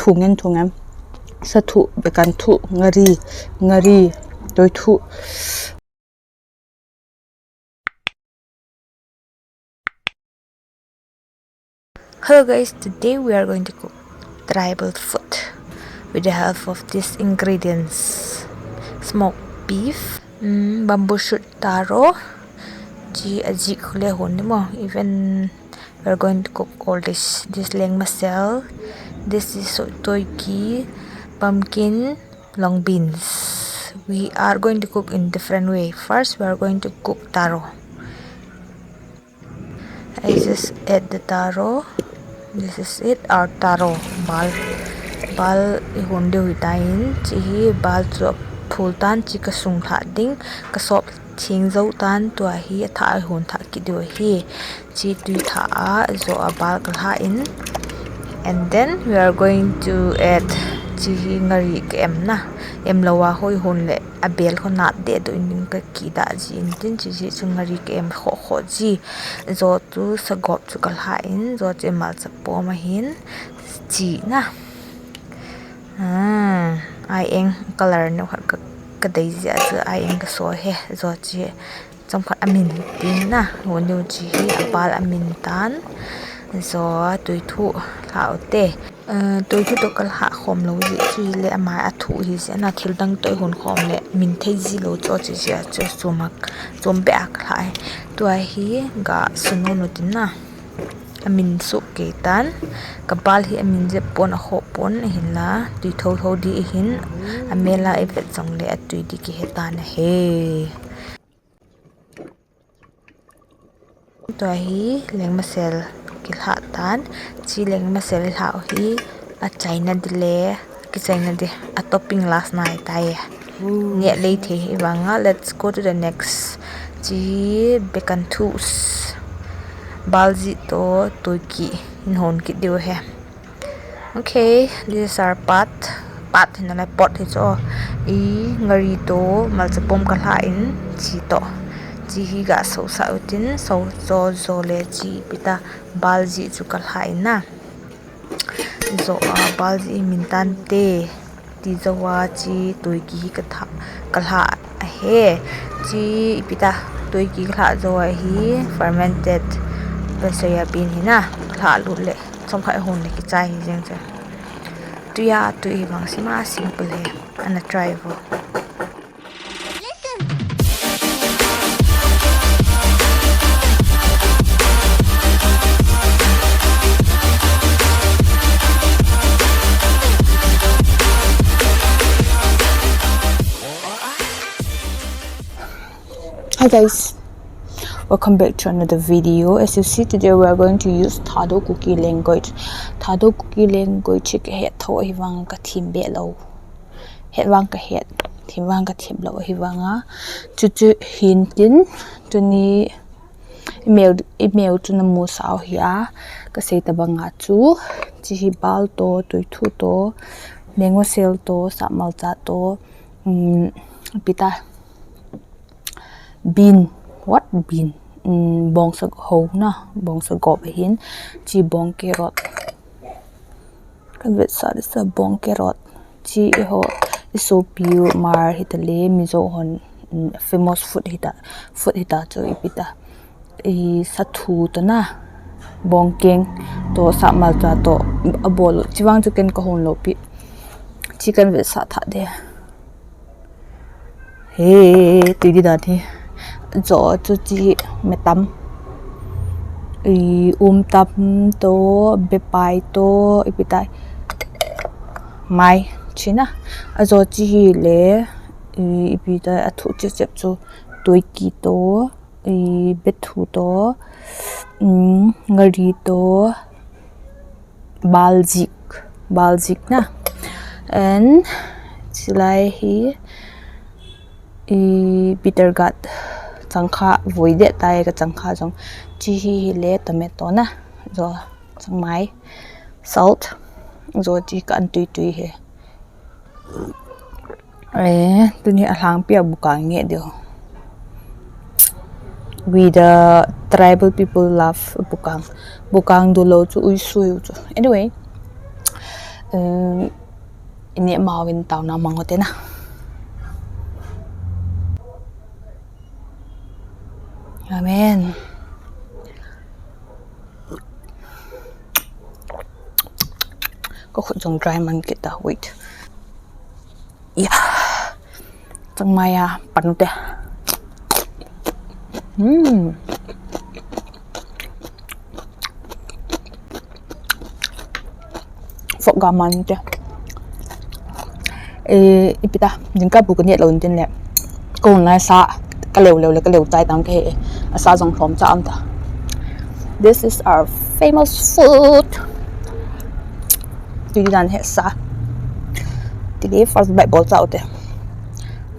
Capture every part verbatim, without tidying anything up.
Thu ngen thu ngen. Sa thu, bekan thu, ngari, ngari, toi thu. Hello guys, today we are going to cook tribal food with the help of these ingredients. Smoked beef, mm, bamboo shoot taro, chi a zik khu le hun ni maw. Even we are going to cook all this. This leng masel, this is toiki, pumpkin, long beans. We are going to cook in different way. First, we are going to cook taro. I just add the taro. This is it, our taro. Bal, bal i hun deu hi ta in, chi hi bal chu a phul tan, chi ka sung thak ding, ka sawp thing zo tan, tua hi a thak a hun thak kit deu ahi. Chi tui thak a zaw a bal ka lha in. And then we are going to add, chi hi ngari ka em na, em lo a hoi hun leh a bel khaw nat deh deu in ding ka kidah zi in tin, chi zi chu ngari ka em khaw khaw zi. Zaw chu sagawp chu ka lha in, zaw chu malcha pawm ahin, chi na. Ai eng color neu khat ka, ka dei zia chu ai eng ka saw he, zaw chi chomkhat a min tin na, hun deu chi hi a bal a min tan, zaw tuithu lha u te. Tuithu tawh ka lha khawm lo zi chu hileh ama a thu hi zia na, thil dang tawh i hun khawm leh min thei zi lo chu chi zia chu chuam beh a ka lha hi. Tua hi ga sun u nu tin na. A min suk kei tan, ka bal hi a min zep pua'n a khawk pua'n ahinla, tui tho tho di ahin, a mêl a i vet zong leh a tui di kihe tan ahi. Tua hi lengmasel kilha tan, chi lengmasel i lha u hi a chaina di le, kichaina di, a topping last nai tai. Nêk lei thei i vang a, let's go to the next. Chi bekan thu, bal zi tawh tuiki in hon kit diu he. Okay, this is our pot. Pot hi nalai pot hi chu. I ngari tawh malcha pawm ka lha in chi tawh. Chi hi ga so sa u tin, so zaw zaw le chi pi ta bal zi chu ka lha in na. Zaw a bal zi i min tan te ti zo a chi tuiki hi ka lha ahi. Chi i pi ta tuiki ka lha zo ahi, fermented soya bean hi na, ka lha lut leh chomkhat hun leh kichai hi zing chu. Tui a tui hi vang sim a simple hi, ana try vo. Hi guys, welcome back to another video. As you see, today we are going to use Thado Kuki language. Thado Kuki language hi ka het tho ahi vang ka thiam beh lo. Het vang ka het, thiam vang ka thiam lo ahi vang a. Chuchu hin tin, tuni i meu, i meu chu na mu sau hi a, ka sei ta bang a chu, chi hi bal tawh, tuithu tawh, lengmasel tawh, sapmalcha tawh, pi ta bean, what bean? Bawngsa ho na, bawngsa gawp ahin, chi bawng carrot. Kan vetsah disa bawng carrot. Chi i haw, i suapi u Hmar hita le Mizo hon famous food hita, food hita chu i pi ta. Sathu tawh na, bawngkeng tawh, sapmalcha tawh a bawl u. Chi vang chu ken ka hun lo pi. Chi kan vetsah thak de. He, tui di dan hi. Zaw chu chi metam, umtam tawh, bepai tawh, i pi ta mai chi na. A zaw chi hile, i pi ta a thu chep chep chu tuiki tawh, bethu tawh, ngari tawh, bal zik, bal zik na. And chulai hi bitter gourd, changkha, voi det tai ka changkha zong. Chi hi hile tomato na, zaw changmai, salt, zaw chi ka an tui tui hi. Tuni a hlangpi a bukang nge diu. We the tribal people love bukang. Bukang du lo chu ui sui u chu. Anyway, I nêk mau in tauna mang u te na. Amen. Ka khut zong dry man kit ta, wait. Ya. Chang mai a pan u te. Fok ga man te. I pi ta, jingkal bu ka nêk lo intin leh, ka hun lai sa, ka leu leu leh ka leu tai tam ka he. A sa zong hlawm cha am ta. This is our famous food. Tui dan he sa. Ti di first bite bawl cha u te.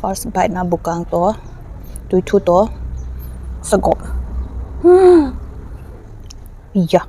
First bite na bukang tawh, tuithu tawh, sagawp. Ya.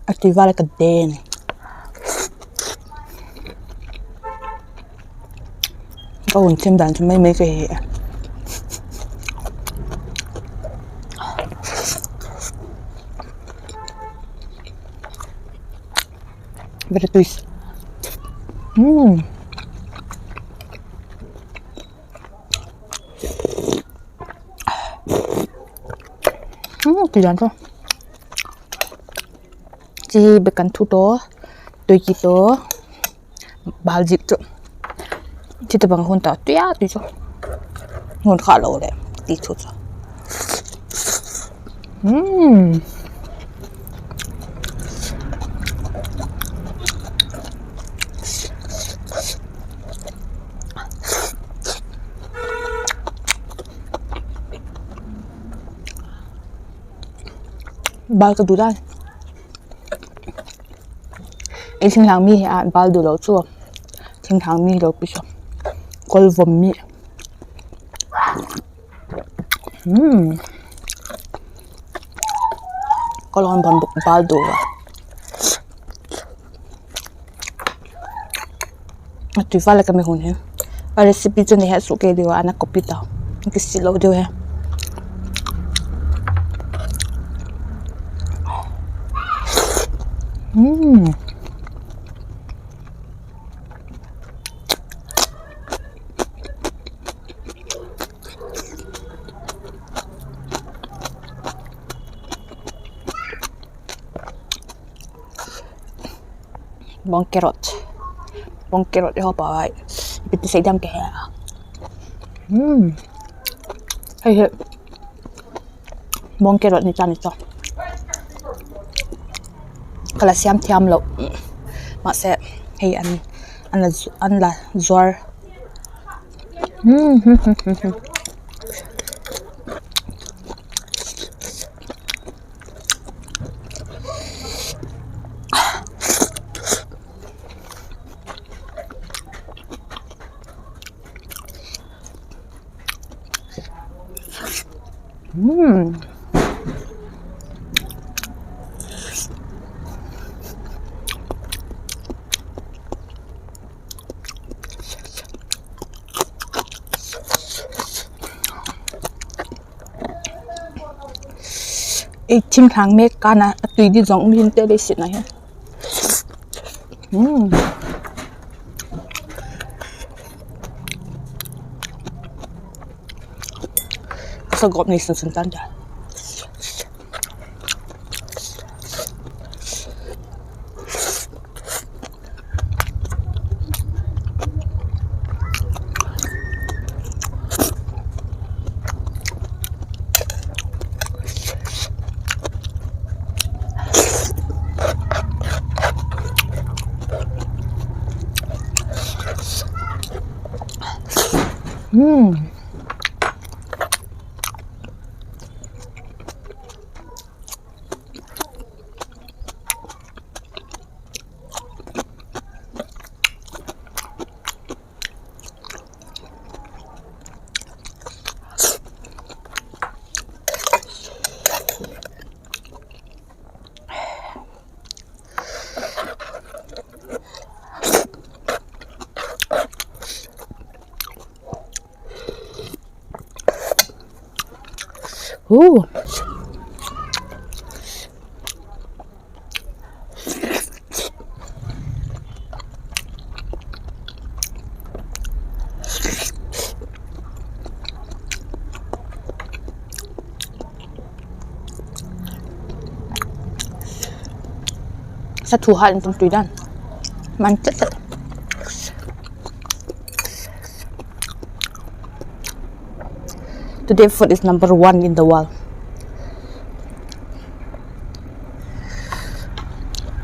A tui vâl ka den. Ka hun thim dan chu mei mei ka he. Very twist. Ti dan chu, chi bekan thu tawh, tuiki tawh, bâl zik chu, chi tabang hun ta tui a tui chu, hun kha lo leh ti thu chu. Bâl ka du dan. I thinglhang mi hi a bâl du lo chu. Thinglhang mi lo pi chu. Kol vom mi. Kol vom bâl du a. A tui vâl a ka mi hun hi. A recipe chu nei het suk kei diu a, ana copy ta. Kisi lo diu he. Bawng carrot. Bawng carrot i hawp a ai. Pi ti sei diam ka he. Hei he. Bawng carrot ni chan ni chu. Ka la siam thiam lo. Mahse, hei an, an la, an la zuar. Ei thinglhang mêk kân a, a tui di zong um hinte, lei sitna hi. Sagawp nei sun sun tan ta. Uh. Sa thu hat in tun tui dan. Man chet chet. Today food is number one in the world.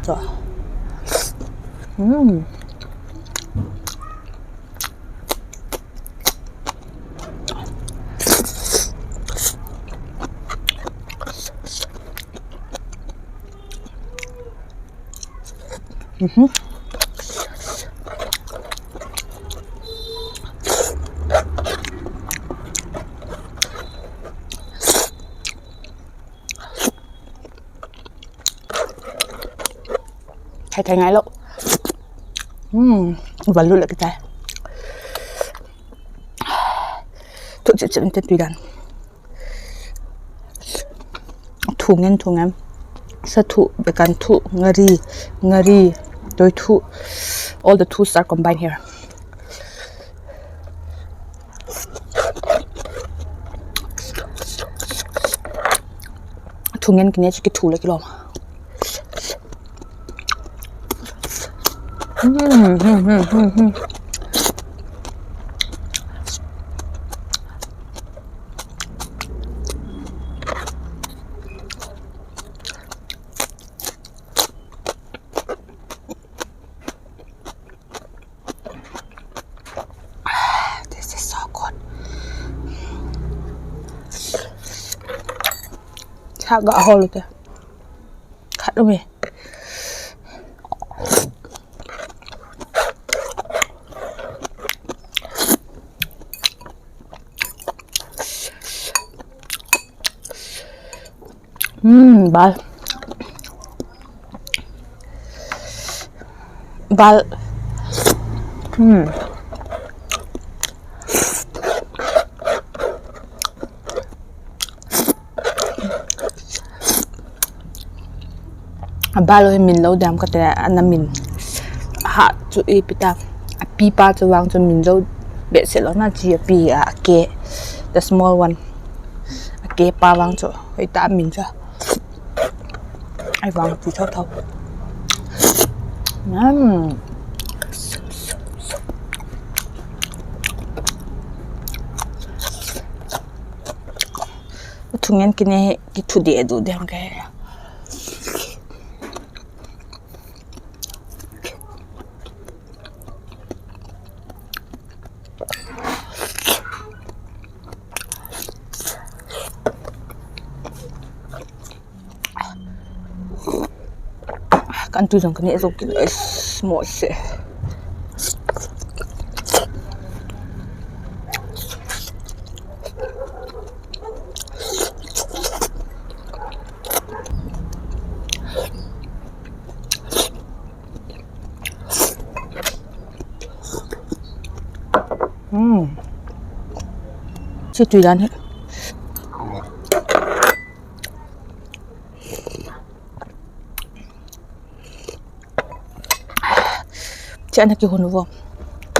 So, mm. Thai thai ngai lo. Hmm, van lut leh kitai. Thu chit chit in te tui dan. Thu ngen, thu ngen. Sa thu, bekan thu, ngari, ngari, toi thu. All the thus are combined here. Thu ngen kine chu kithu le kilawm. This is so good. Sa ga hol te. Khat um e. Hmm, bal. Bal. Hmm. A bal hi min lo diam ka ti a, a na min. Ha chu i pi ta. A pi pa chu vang chu min lo behseh lo na chi a pi a, a ke. The small one. A ke pa vang chu hoi ta min chu. Ai vang ti tho tho. Nam. Thungen kine kithu di a du diam ka he. Kan tu zong kine zong kine mawse. Chi tui dan hi. Chi ana kihun vo.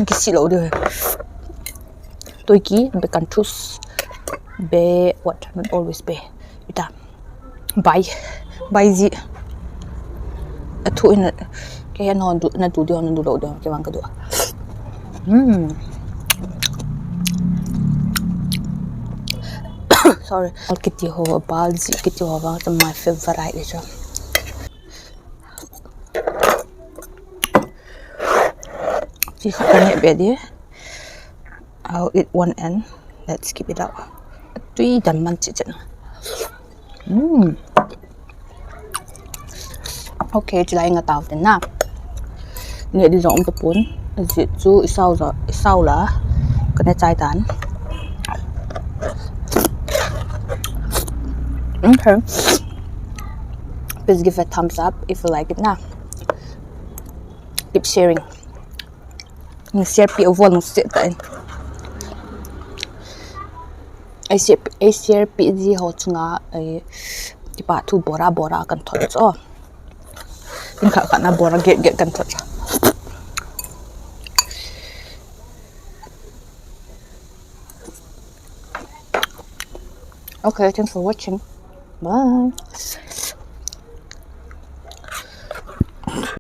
Kisi lo di. Tuiki, be kan thus. Be, what, not always be. Ita. Bai. Bai zi. A thu in a, ke na du, na du di, na du lo di, ke vang ka du. Hmm. Sorry. Kiti ho, bal zi, kiti ho vang, my favorite is. Chi khat ka neh be di. I'll eat one end. Let's keep it out. Tui dan man chi chen. Mm. Okay, chi lai nga tau ten na. Neh di zong um ta pun. Zi chu i sau za, i sau la. Ka ne chai tan. Okay. Please give a thumbs up if you like it na. Keep sharing. Nang share pi a vual nang set ta in. Ei share, ei share pi zi haw chunga, ei, kipahthu bora bora kan thot chu. Kin khat khat na bora get get kan thot chu. Okay, thanks for watching. Bye.